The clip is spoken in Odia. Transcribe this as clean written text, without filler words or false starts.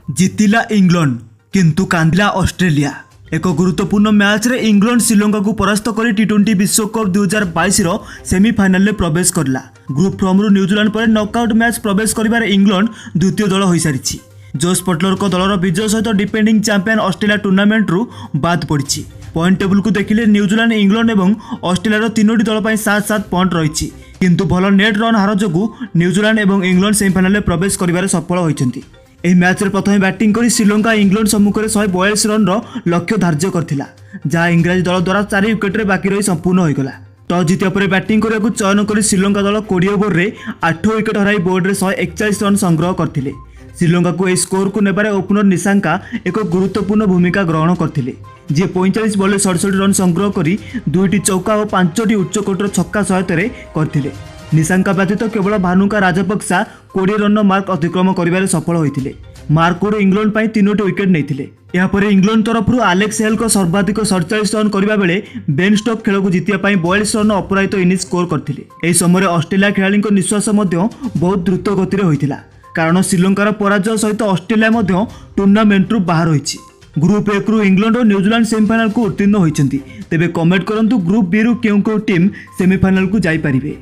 ଜିତିଲା ଇଂଲଣ୍ଡ, କିନ୍ତୁ କାନ୍ଦିଲା ଅଷ୍ଟ୍ରେଲିଆ। ଏକ ଗୁରୁତ୍ୱପୂର୍ଣ୍ଣ ମ୍ୟାଚ୍ରେ ଇଂଲଣ୍ଡ ଶ୍ରୀଲଙ୍କାକୁ ପରାସ୍ତ କରି ଟି20 ବିଶ୍ୱକପ୍ 2022ର ସେମିଫାଇନାଲରେ ପ୍ରବେଶ କରିଲା। ଗ୍ରୁପ୍ ଫର୍ମରୁ ନ୍ୟୁଜିଲାଣ୍ଡ ପରେ ନକ୍ଆଉଟ୍ ମ୍ୟାଚ୍ ପ୍ରବେଶ କରିବାରେ ଇଂଲଣ୍ଡ ଦ୍ୱିତୀୟ ଦଳ ହୋଇସାରିଛି। ଜୋସ୍ ବଟଲରଙ୍କ ଦଳର ବିଜୟ ସହିତ ଡିଫେଣ୍ଡିଂ ଚାମ୍ପିୟନ ଅଷ୍ଟ୍ରେଲିଆ ଟୁର୍ଣ୍ଣାମେଣ୍ଟରୁ ବାଦ୍ ପଡ଼ିଛି। ପଏଣ୍ଟ ଟେବୁଲକୁ ଦେଖିଲେ ନ୍ୟୁଜିଲାଣ୍ଡ, ଇଂଲଣ୍ଡ ଏବଂ ଅଷ୍ଟ୍ରେଲିଆର ତିନୋଟି ଦଳ ପାଇଁ ସାତ ସାତ ପଏଣ୍ଟ ରହିଛି। କିନ୍ତୁ ଭଲ ନେଟ୍ ରନ୍ ହାର ଯୋଗୁଁ ନ୍ୟୁଜିଲାଣ୍ଡ ଏବଂ ଇଂଲଣ୍ଡ ସେମିଫାଇନାଲରେ ପ୍ରବେଶ କରିବାରେ ସଫଳ ହୋଇଛନ୍ତି। ଏହି ମ୍ୟାଚ୍ରେ ପ୍ରଥମେ ବ୍ୟାଟିଂ କରି ଶ୍ରୀଲଙ୍କା ଇଂଲଣ୍ଡ ସମ୍ମୁଖରେ 142 ରନ୍ର ଲକ୍ଷ୍ୟ ଧାର୍ଯ୍ୟ କରିଥିଲା, ଯାହା ଇଂରାଜୀ ଦଳ ଦ୍ୱାରା ଚାରି ୱିକେଟରେ ବାକି ରହି ସମ୍ପୂର୍ଣ୍ଣ ହୋଇଗଲା। ଟସ୍ ଜିତିବା ପରେ ବ୍ୟାଟିଂ କରିବାକୁ ଚୟନ କରି ଶ୍ରୀଲଙ୍କା ଦଳ 20 ଓଭରରେ 8 ୱିକେଟ ହରାଇ ବୋର୍ଡରେ 141 ରନ୍ ସଂଗ୍ରହ କରିଥିଲେ। ଶ୍ରୀଲଙ୍କାକୁ ଏହି ସ୍କୋରକୁ ନେବାରେ ଓପନର ନିଶାଙ୍କା ଏକ ଗୁରୁତ୍ୱପୂର୍ଣ୍ଣ ଭୂମିକା ଗ୍ରହଣ କରିଥିଲେ, ଯିଏ 45 ବଲରେ 67 ରନ୍ ସଂଗ୍ରହ କରି ଦୁଇଟି ଚୌକା ଓ ପାଞ୍ଚଟି ଉଚ୍ଚକୋଟୀର ଛକା ସହାୟତାରେ କରିଥିଲେ। ନିଶାଙ୍କା ବ୍ୟତୀତ କେବଳ ଭାନୁକା ରାଜପକ୍ସା 20 ରନ୍ର ମାର୍କ ଅତିକ୍ରମ କରିବାରେ ସଫଳ ହୋଇଥିଲେ। ମାର୍କ ଉଡ୍ ଇଂଲଣ୍ଡ ପାଇଁ ତିନୋଟି ୱିକେଟ୍ ନେଇଥିଲେ। ଏହାପରେ ଇଂଲଣ୍ଡ ତରଫରୁ ଆଲେକ୍ସ ହେଲ୍ଙ୍କ ସର୍ବାଧିକ 47 ରନ୍ କରିବା ବେଳେ ବେନ୍ ଷ୍ଟୋକ୍ ଖେଳକୁ ଜିତିବା ପାଇଁ 42 ରନ୍ ଅପରାଜିତ ଇନିଂସ ସ୍କୋର କରିଥିଲେ। ଏହି ସମୟରେ ଅଷ୍ଟ୍ରେଲିଆ ଖେଳାଳିଙ୍କ ନିଶ୍ୱାସ ମଧ୍ୟ ବହୁତ ଦ୍ରୁତ ଗତିରେ ହୋଇଥିଲା, କାରଣ ଶ୍ରୀଲଙ୍କାର ପରାଜୟ ସହିତ ଅଷ୍ଟ୍ରେଲିଆ ମଧ୍ୟ ଟୁର୍ଣ୍ଣାମେଣ୍ଟରୁ ବାହାର ହୋଇଛି। ଗ୍ରୁପ୍ ଏକରୁ ଇଂଲଣ୍ଡ ଓ ନ୍ୟୁଜିଲାଣ୍ଡ ସେମିଫାଇନାଲକୁ ଉତ୍ତୀର୍ଣ୍ଣ ହୋଇଛନ୍ତି। ତେବେ କମେଣ୍ଟ କରନ୍ତୁ, ଗ୍ରୁପ୍ ବିରୁ କେଉଁ କେଉଁ ଟିମ୍ ସେମିଫାଇନାଲକୁ ଯାଇପାରିବେ?